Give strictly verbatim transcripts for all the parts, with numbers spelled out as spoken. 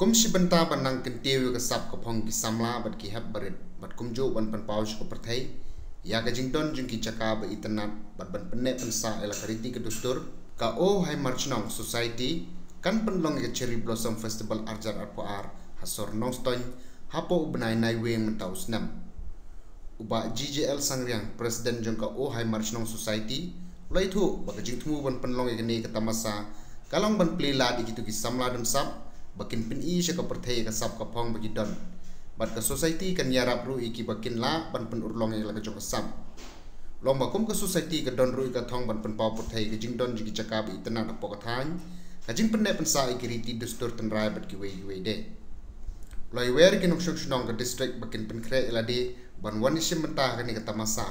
Kum shi bynta ban nang kyntiew ïa ka sap ka phong ki samla bad ki hep barit bad kumjuh ban pynpaw sha ka pyrthei ïa ka jingdon jong ki jaka ba itynnad bad ban pynneh pynsah ïa la ka riti ka dustur, ka Ohai Marchnong Society kan pynlong ïa ka Cherry Blossom Festival ar hajar arphew ar ha sor Nongstoiñ hapoh u bnai Naiwieng mynta u snem. U Bah G J L Sangriang, President jong ka Ohai Marchnong Society, u la ïathuh ba ka jingthmu ban pynlong ïa kane ka tamasa ka long ban plie lad ïa kito ki samla don sap ba kin pyni sha ka pyrthei ïa ka sap ka phong ba ki don. Bad ka society kan ïarap ruh ïa ki ba kin lah ban pynurlong ïa la ka jong ka sap. Long ba kum ka society ka don ruh ïa ka thong ban pynpaw pyrthei ïa ka jingdon jong ki jaka ba itynnad hapoh ka thaiñ, ka jingpynneh pynsah ïa ki riti dustur tynrai bad kiwei kiwei de. U la ïawer ïa ki nongshong shnong ka district ba kin pynkhreh ïa lade ban wan ïashim bynta ha kane ka tamasa,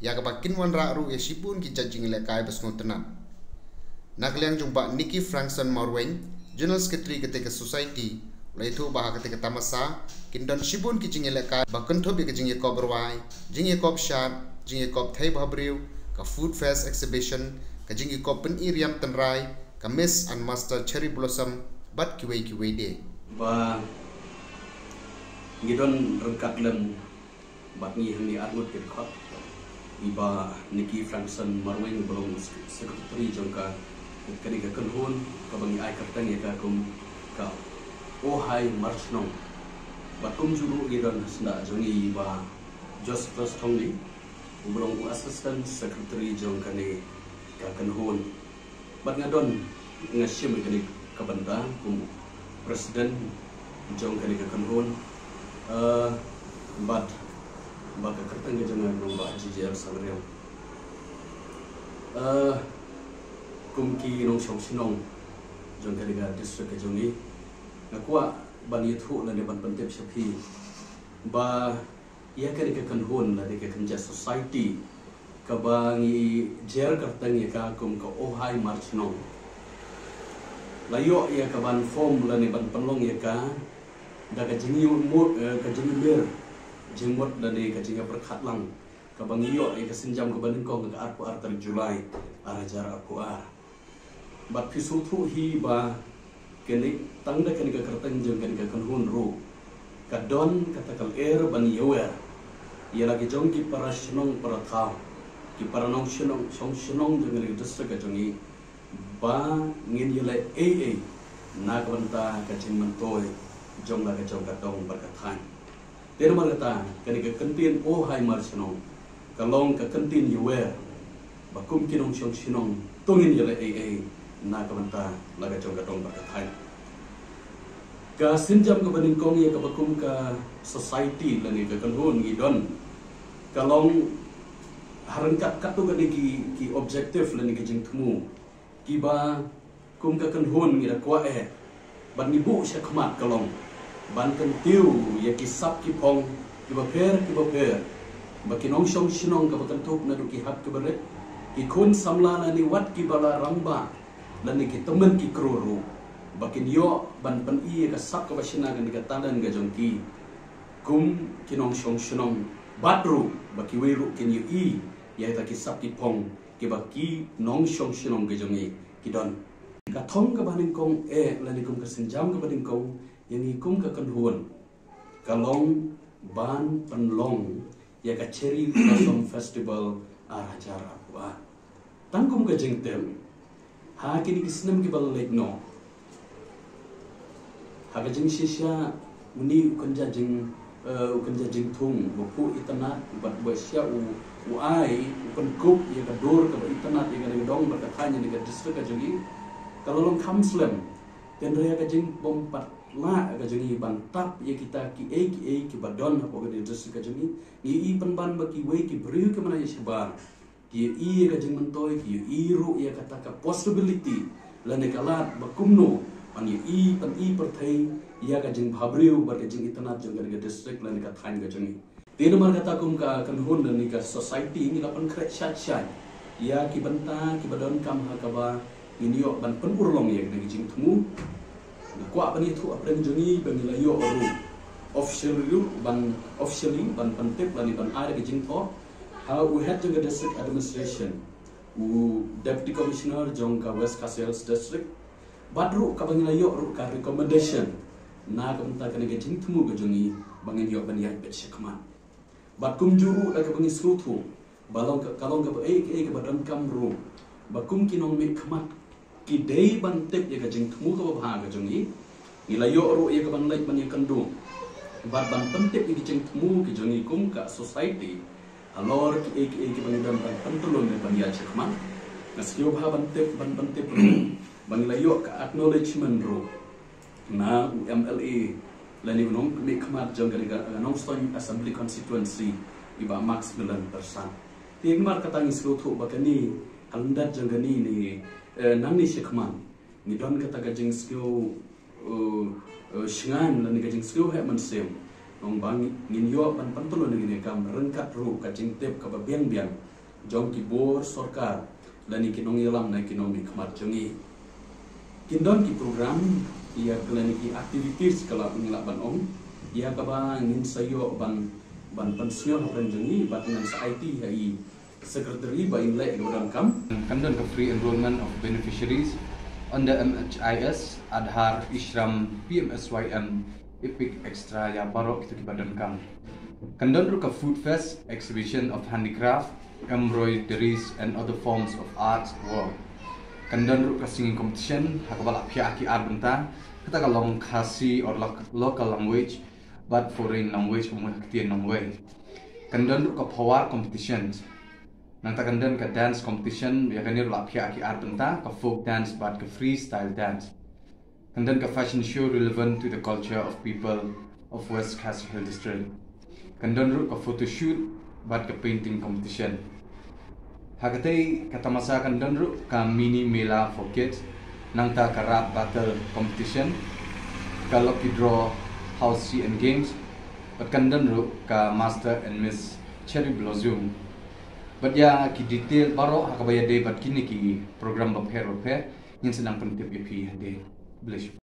ïa kaba kin wanrah ruh ïa shibun ki jait jingïalehkai ba sngewtynnad. Na ka liang jong Bah Nicky Frankson Marwein, General Secretary kata ka society, u la ïathuh ba ha kata ka tamasa kin don shibun ki jingïalehkai ba kynthup ïa ka jingïakop rwai, jingïakop shad, jingïakop thei bhabriew, ka food fest exhibition, ka jingïakop pyni riam tynrai, ka Miss and Master Cherry Blossom bad kiwei kiwei de. Ba ngi don ryngkat lem bad ngi hangne arngut ki dkhot, i Bah Nicky Frankson Marwein ba long sek-, secretary jong ka, kane ka kynhun kaba ngi ai kyrteng ïa ka kum ka Ohai Marchnong. Bad kumjuh ruh ngi don ha syndah jong ngi i Bah Josephus Thongni, uba long u assistant secretary jong kane ka kynhun. Bad nga don, nga shim ïa kane ka bynta kum president jong kane ka kynhun. Eh, bad ba ka kyrteng ka jong nga ka long Bah G J L Sangriang. Eh, kum ki nongshong shnong jong kane ka district ka jong ngi, nga kwah ban ïathuh lane ban pyntip sha phi ba ïa kane ka kynhun lane ka kynja society kaba ngi jer kyrteng ïa ka kum ka Ohai Marchnong, la ïoh ïa ka ban form lane ban pynlong ïa ka da ka jingïamut, eh, ka jingïamir jingmut lane ka jingïapyrkhat lang kaba ngi ïoh ïa ka sienjam kaba nyngkong ka arphew ar tarik July ar hajar arphew ar. Bad phi sngewthuh hi ba kane, tang da kane ka kyrteng jong kane ka kynhun ruh ka don kata ka lyer ban ïawer ïa la ki jong ki para shnong para thaw, ki para nongshong shnong jong kane ka district ka jong ngi ba ngin ïaleh ei ei na ka bynta ka jingmyntoi jong la ka jong ka dong bad ka thaiñ. Te namar kata kane ka kyntien Ohai Marchnong ka long ka kyntien ïawer ba kum ki nongshong shnong to ngin ïaleh ei ei na ka bynta la ka jong ka dong bad ka thaiñ. Ka sienjam kaba nyngkong ïa kaba kum ka society lane ka kynhun ngi don ka long ha ryngkat katto katne ki, ki objective lane ki jingthmu kiba kum ka kynhun ngi da kwah eh ban ngi buh shakhmat ka long ban kyntiew ïa ki sap ki phong kiba pher kiba pher ba ki nongshong shnong kaba kynthup naduh ki hep kiba rit, ki khun samla lane wat kiba la rangbah lane ki tymmen ki kro ruh ba kin ïoh ban pyni ïa ka sap kaba shna kane ka talent ka jong ki kum ki nongshong shnong bad ruh ba kiwei ruh kin ïohi ïa kita ki sap ki phong kiba ki nongshong shnong ka jong ngi ki don. Ka thong kaba nyngkong eh lane kum ka sienjam kaba nyngkong ïa ngi kum ka kynhun ka long ban pynlong ïa ka Cherry Blossom Festival ar hajar arphew ar. Tang kum ka jingtem ha kine ki snem kiba la leit noh ha ka jingshisha une u kynja jing, eh, u kynja jingthung ba phuh itynnad bad ba shisha u, u ai u pynkup ïa ka dur kaba itynnad ïa kane ka dong bad ka thaiñ ïa kane ka district ka jong ngi ka la long kham slem. Hynrei ka jingbym pat lah ka jong ngi ban tap ïa kita kiei kiei kiba don hapoh kane ka district ka jong ngi. Ngi ïohi pynban ba kiwei ki briew ki mane ïa shabar ki ïohi ïa ka jingmyntoi, ki ïohi ruh ïa kata ka possibility lane ka lad ba kumno ban ïohi, ban pyni pyrthei ïa ka jingbhabriew bad ka jingitynnad jong kane ka district lane ka thaiñ ka jong ngi. Te namar kata kum ka kynhun lane ka society ngi la pynkhreh shait shait ïa ki bynta kiba donkam ha kaba ngin ïoh ban pynurlong ïa kane ka jingthmu. Nga kwah ban ïathuh hapdeng jong ngi ba ngi la ïoh ruh officially ruh ban, officially ban pyntip lane ban ai da ka jingthoh ha u head jong ka district administration, u deputy commissioner jong ka West Khasi Hills District. Bad ruh kaba ngi la ïoh ruh ka recommendation Na ka bynta kane ka jingthmu ka jong ngi ba ngin ïoh ban ïaid beit shakhmat. Bad kumjuh ruh da kaba ngi sngewthuh ba long ka, ka long kaba ei ei kaba donkam ruh ba kum ki nongmihkhmat ki dei ban tip ïa ka jingthmu kaba bha ka jong ngi. Ngi la ïoh ruh ïa ka ban leit ban ïakynduh bad ban pyntip ïa ka jingthmu ka jong ngi kum ka society. Halor ki ei ki ei kiba ngi don ban pyntlun ne ban ïaid shakhmat. Nga sngewbha ban tip, ban pyntip ruh ba ngi la ïoh ka acknowledgement ruh na u M L A lane u nongmihkhmat jong ka, ka Nongstoiñ Assembly Constituency, i Bah Max Millen Pyrsad. Te namar kata ngi sngewthuh ba kane ka lyndet jong kane ne, eh, nangne shakhmat ngi don kata ka jingsngew, eh, eh, shngaiñ lane ka jingsngew heh mynsiem. Nongba ngi, ngin ïoh ban pyntlun ïa kane ka kam ryngkat ruh ka jingtip kaba biang biang jong ki bor sorkar lane ki nongïalam ne ki nongmihkhmat jong ngi. Kin don ki program ïa ka lane ki activities ka la ngi lah ban ong ïa kaba ngin sa ïoh ban, ban pynsngew hapdeng jong ngi bad ngin sa aiti ha i secretary ba in leh ïa kaba donkam. Kan don ka free enrollment of beneficiaries under M H I S, Aadhaar, e-Shram, P M S Y M, EPIC, extra ïa baroh kito kiba donkam. Kan don ruh ka food fest, exhibition of handicraft, embroideries and other forms of art work. Kan don ruh ka singing competition ha kaba la phiah ki ar bynta, kata ka long Khasi or loc-, local language bad foreign language, um, ha ka ktien nongwei. Kan don ruh ka phawar competition. Nangta kan don ka dance competition, ïa kane ruh la phiah ki ar bynta, ka folk dance bad ka freestyle dance. Kan don ka fashion show relevant to the culture of people of West Khasi Hills District. Kan don ruh ka photo shoot bad ka painting competition. Ha katei ka tamasa kan don ruh ka mini mela for kids, nangta ka rap battle competition, ka lucky draw, house C N games, bad kan don ruh ka Master and Miss Cherry Blossom. Bad ïa ki detail baroh ha kaba ïadei bad kine ki program bapher bapher ngin sa nang pyntip ïa phi hadien. Khublei shibun.